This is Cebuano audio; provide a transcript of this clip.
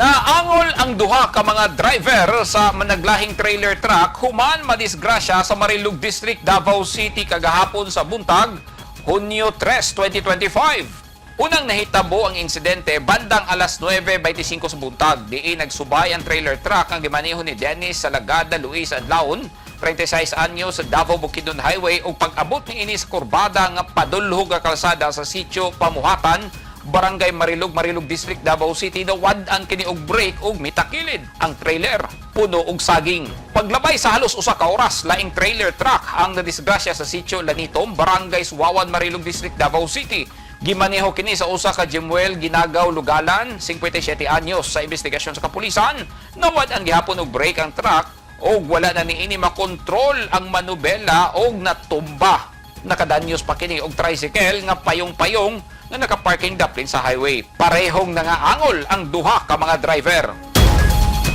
Naangol ang duha ka mga driver sa managlahing trailer truck human madisgrasya sa Marilog District, Davao City kagahapon sa buntag, Hunyo 3, 2025. Unang nahitabo ang insidente bandang alas 9:25 sa buntag. Diin nagsubay ang trailer truck ang gimaneho ni Dennis Salagada Luis Adlaon, 36 anyos, sa Davao Bukidnon Highway ug pag-abot niini sa kurbada nga padulhog nga kalsada sa sitio Pamuhatan, Barangay Marilog, Marilog District, Davao City, nawad-an kini og brake ug mitakilid. Ang trailer puno og saging. Paglabay sa halos usa ka oras, laing trailer truck ang nadisgrasya sa sitio Lanitom, Barangay Suawan, Marilog District, Davao City. Gimaneho kini sa usa ka Jimuel Ginagaw Lugalan, 57 anyos. Sa investigasyon sa kapulisan, nawad-an gihapon og brake ang truck og wala na niini makontrol ang manubela og natumba. Nakadanyos pa kini og tricycle nga payong-payong nga nakaparking daplin sa highway. Parehong nangaangol ang duha ka mga driver.